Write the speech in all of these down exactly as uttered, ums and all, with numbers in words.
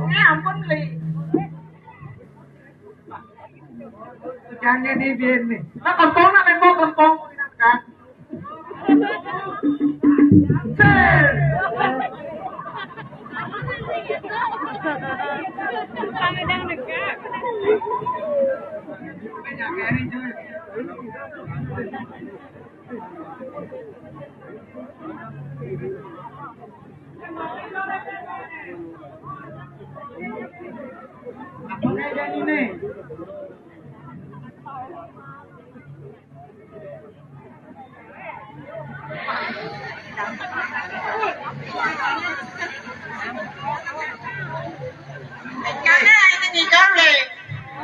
Eh, ampun, Li. Jangan nih, biar nih. Nah, kempong, nah, kempong, kempong.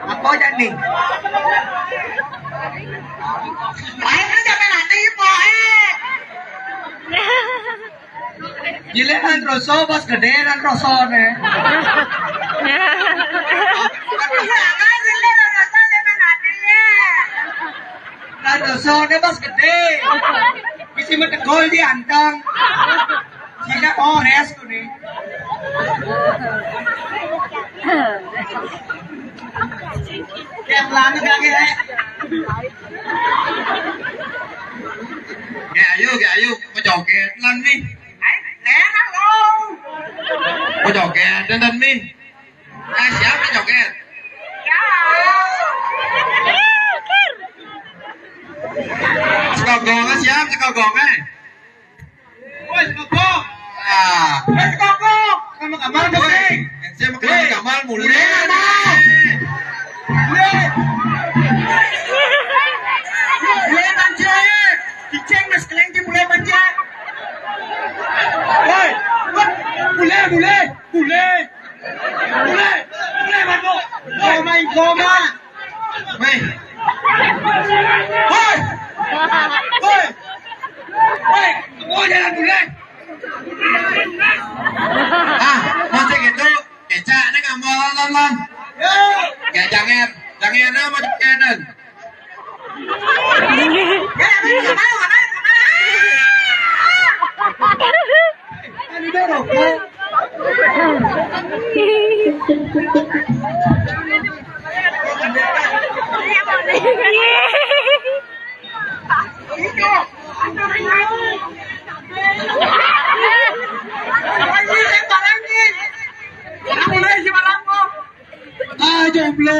Apa jadi? Lain kan sampai nanti, Boy. Cilik lan roso, pas gedé lan rosoné. Lan rosoné pas gedé. Bisa metegol dianteng. Sehingga kores kuwi. Kayak pelan lagi, eh. Ya, ayo, ya, ayo. Mau joget lan nih. Enak, oh. Mau joget dan nih. Eh, siap joget? Ya. Sekogongnya siap, sekogongnya. Woi, sekogong. Ah. Woi, sekogong. Kamu kamar, woi. Saya mau ke kamar mulai. Mulai. Mulai, Bang Jack. Diceng, Mas Kelengki, mulai, Bang Jack. Woi, woi, mulai, mulai, mulai. Mulai, mulai, Bang. Mulai. Koma, koma. Woi. Woi. Woi. Woi, koma jalan mulai. Ah, masih gitu. Kecak nih kamu, lan, lan. Ya, jangan, jangan, nah, mau jangan. Ah, jomblo.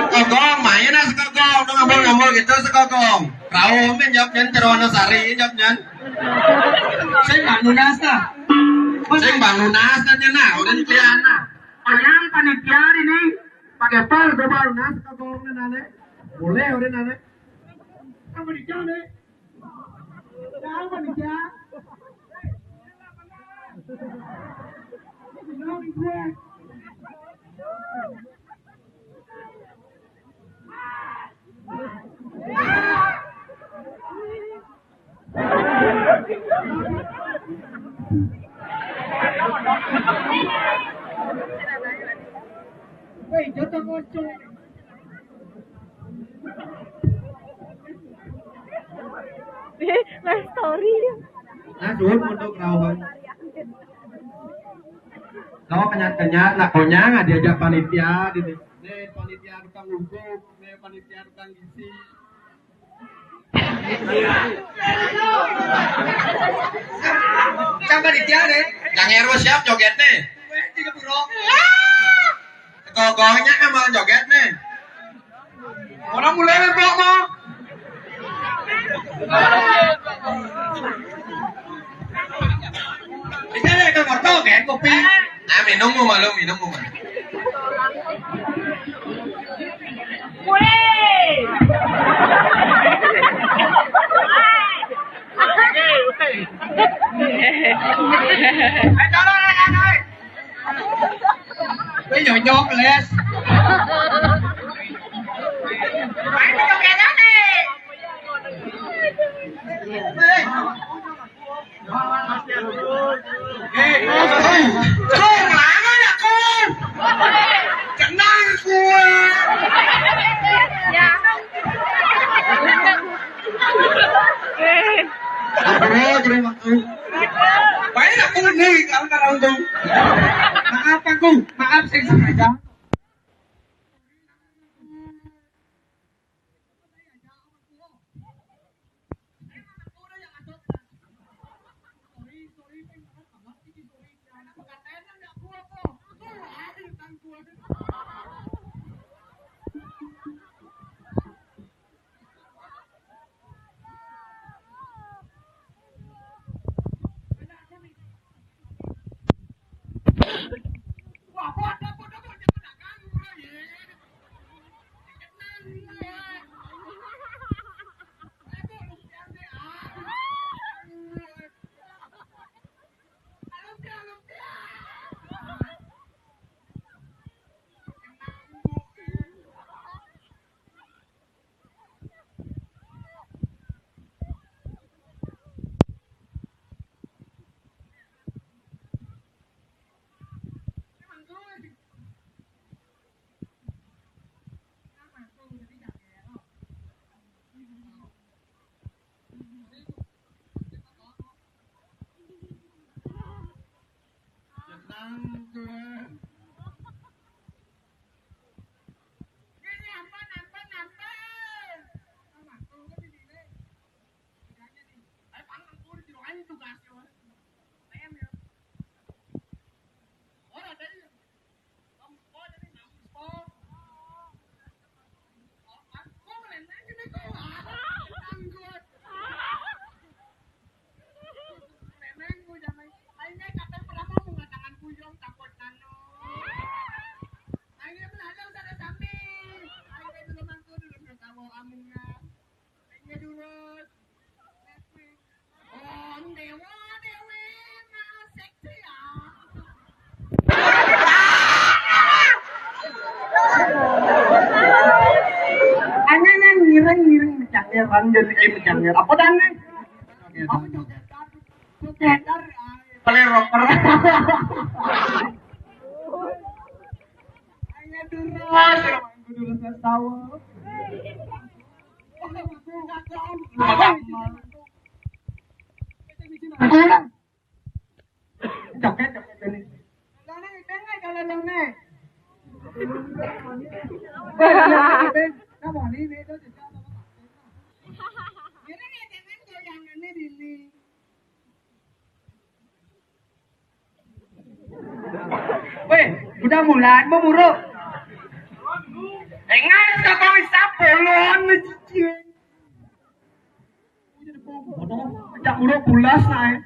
Kagong, main lah sekagong, udah ngambul-ngambul gitu sekagong. Rauh men jawab nyen, Cerwana Sari jawab nyen. Sing Mbak Nunas ta. Sing Mbak Nunas ta nyen nah, udah nyen nah. Oyang panitia ini pakai par, coba Nunas sekagong nane. Boleh, udah nane. Apa di jauh deh? Tahu panitia? Tahu di gue. Woi, jatuh ngocok. Eh, live story. Nah, suhun untuk kerauhan. Kau kenyat-kenyat, nak konyang, ah, diajak panitia, gitu. Nih, panitia tukang lungkup, nih, panitia tukang gizi. Kan panitia, deh. Yang Erwo siap joget, nih. Weh, tiga puluh. Ketua gongnya emang joget, nih. Orang mulai, Pak, mau. Bisa deh, ke motor, kayak kopi. Ah, minum mu malu, minum mu malu. Weh. Ayo, tolong, ayo, ayo. Weh, nyonyok, Les. Ayo, nyonyok, Les. Eh, Kung, Kung, lama ya, Kung? Kenal gua. Ya. Eh. Apa aja deh, Mak, Kung? Baik, aku nih, kalau nggak tahu, Kung. Maaf, Kung. Maaf, sing sengaja. Hanya nang ngiring-ngiring mencanggir, kan, jadi, eh, mencanggir. Apa dan nih? Apa joget? Joget. Paling rocker. Hanya durus, durus tahu. Joget, joget ini. Lone, dengar kalau Lone. Nah, mau ini, itu juga. Ini nih, jangan goyangannya dini. Weh, udah mulai, mau muruk. Enggak, sekarang bisa polon, cicing. Cak urut pulas nae.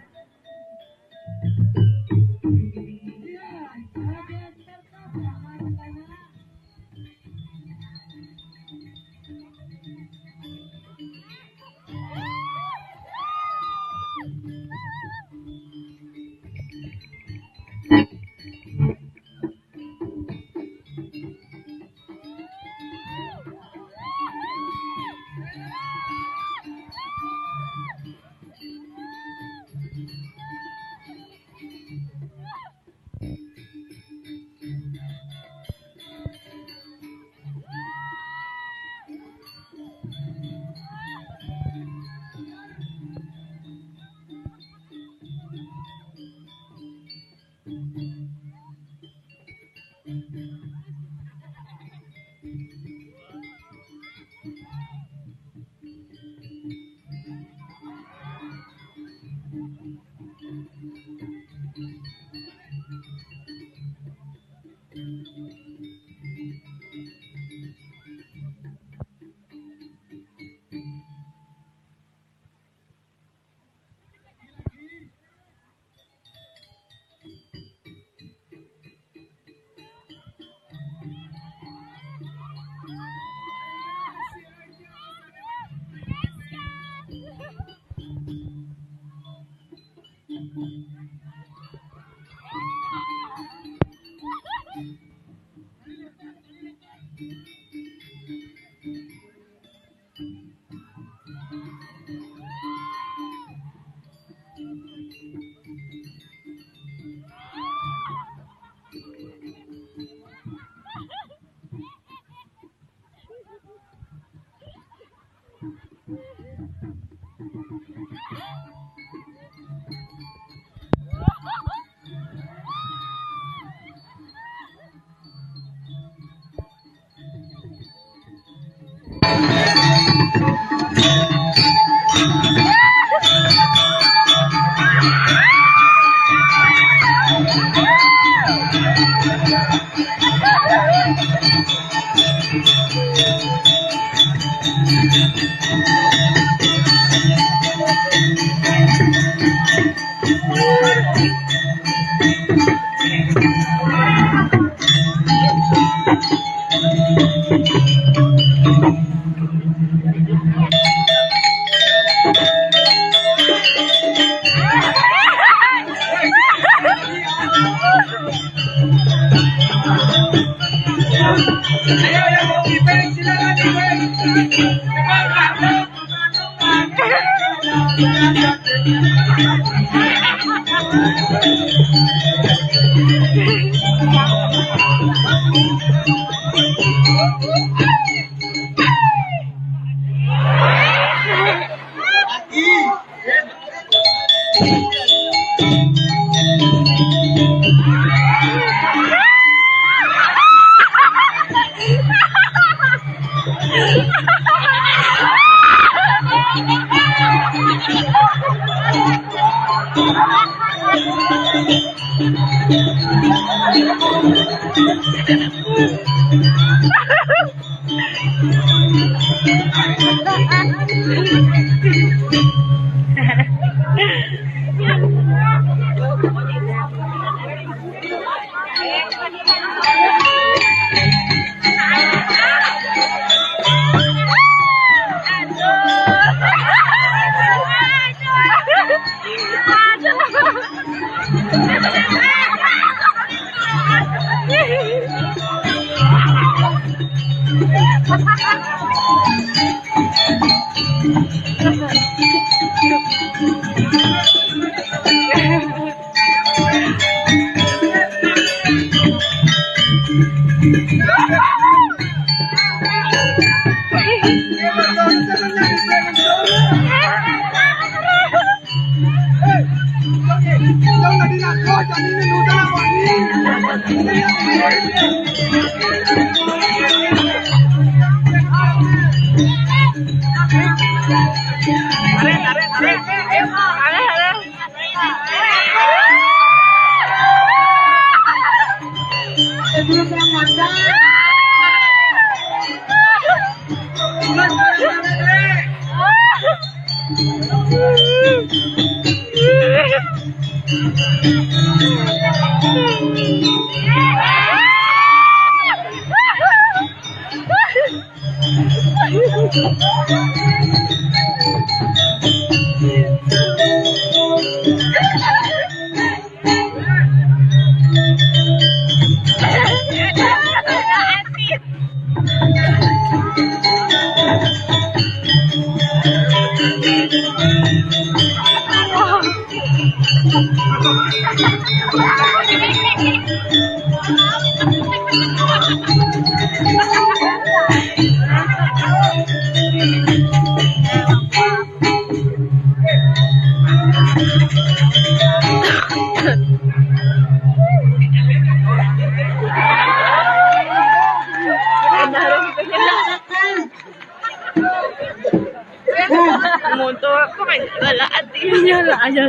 Motor ko kay wala at least. Wala, ayaw.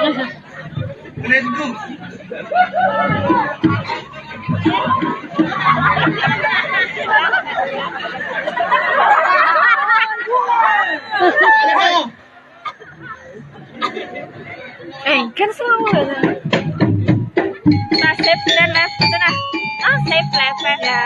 Let's go. Eh, kan semua. Nah, save live itu, nah. Ah, save live ya.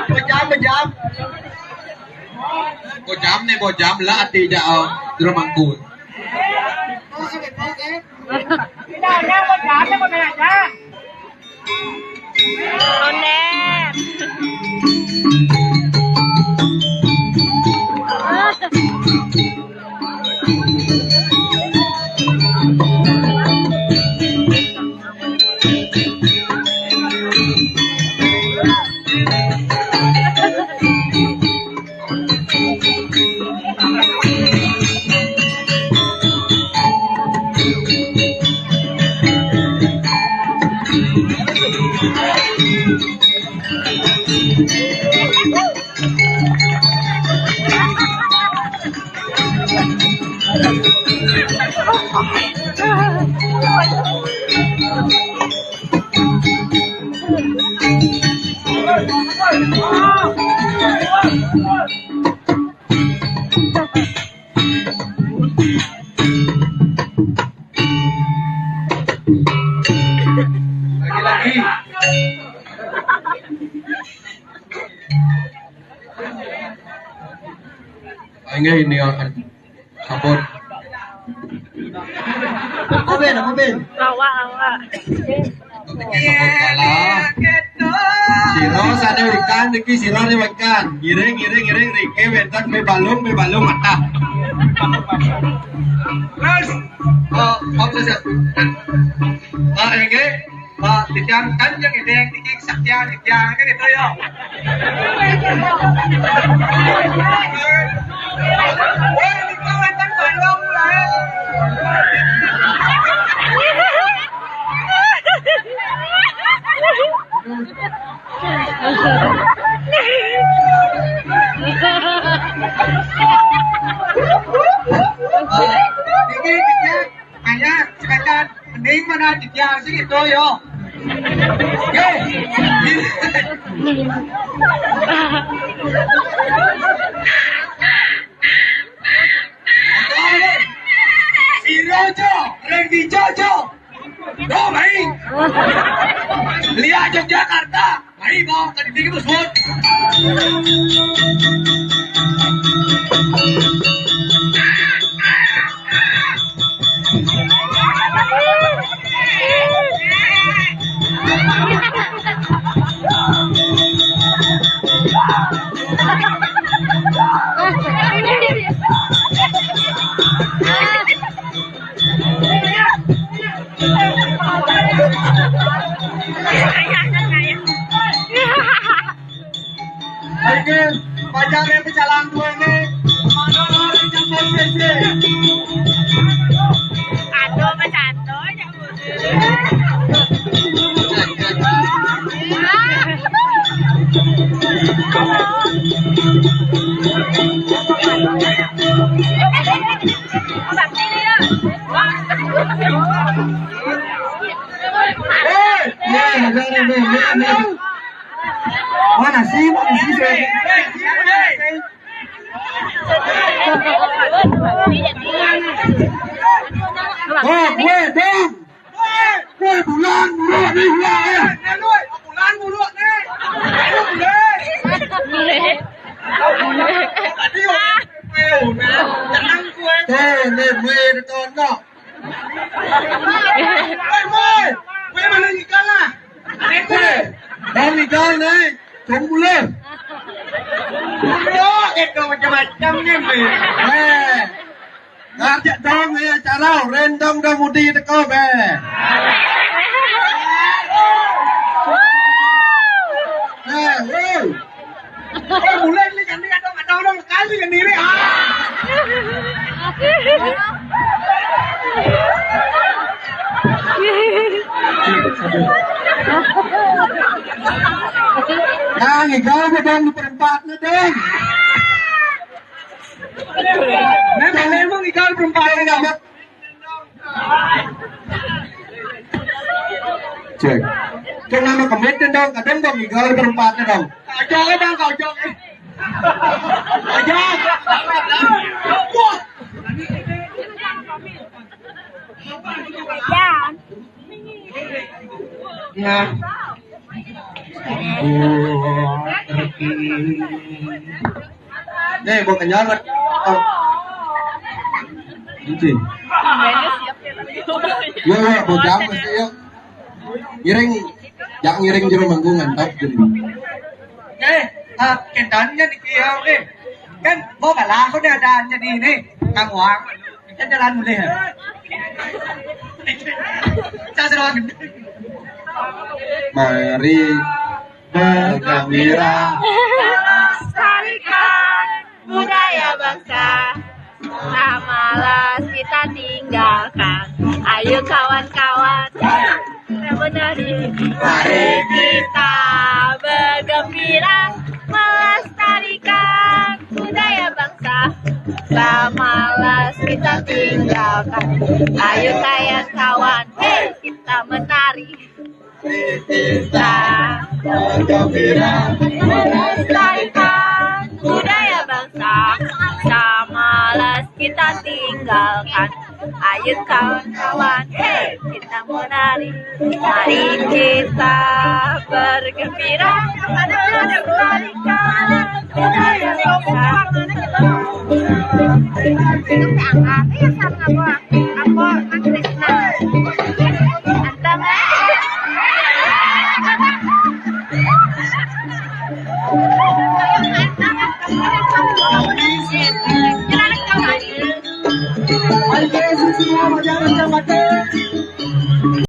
Bojam, bojam. Bojam ne, bojam lah ati ja, oh, rumangku. Lagi-lagi. Enggak ini akan kabur. Apa, Ben? Apa, Ben? Awak, awak. Niki sampun kalah. Sira sane wikan niki, sira ne wikan. Ngiring, ngiring, ngiring, rike wenten bebalung, bebalung mata. Terus, oh, oh, siap. Ah, nggih. Ah, titiang kan yang ini, yang niki kesaktian titiang, kan gitu ya. Woi, niki wenten balung lah. Niki, niki, hanya sekedar mending mana dia sih gitu yo. Yo. Si Rojo, Randy Jojo. Duh, mai. Lihat Yogyakarta. Mai, bawa ke dinding itu, Sud. Oke, pacar yang pecalang dua ini. Mana orang yang mau sesi? Aduh, Mas Anto, ya. Hei, ya, ya, ya, ya, ya. Mana sih, mana sih, saya? Oh, gue dong. Woi, bulan mulu nih, ya, ya. Bulan mulu nih. Tadi, oh, jangan gue. Tuh, nih, gue ditono. Woi, woi. Woi, mana nih kalah? Woi, bang nih, jangan nih. Tunggu dulu. Bro, itu macam-macam nih, Bre. Eh, ngajak dong ya acara rendang dong mudi teko be. Eh, woi. Eh, mulai nih kan nih, adong, adong, adong, kali kan ini. Ah. Nah, ngigal dong di perempatnya dong. Memang, memang ngigal perempatnya dong. Cek. Cek nama kemit dong, kadang dong ngigal perempatnya dong. Kau jawab, Bang, kau jawab. Kau jawab. Wah. Nah. Nih, mau kenyal. Oh. Ini. Yo, yo, mau jam mesti yo. Ngiring, jangan ngiring jero manggung, mantap jadi. Eh, ah, kentan kan iki ya, oke. Kan mau kalah aku nih ada jadi ini. Kamu ang. Kita jalan mulai ya. Saya serang. Mari bergembira. Melestarikan budaya bangsa. Tak malas kita tinggalkan. Ayo kawan-kawan, kita menari. Mari kita bergembira, melestarikan budaya bangsa. Tak malas kita tinggalkan. Ayo kawan-kawan, hei, kita menari. Kita bergembira melestarikan budaya bangsa. Samalas kita tinggalkan. Ayo kawan-kawan, hei, kita menari. Mari kita bergembira melestarikan budaya bangsa. Itu yang apa ya, sama apa? Apa, Mas Krisna? Anteng, eh? Hay que decir si no, ya no está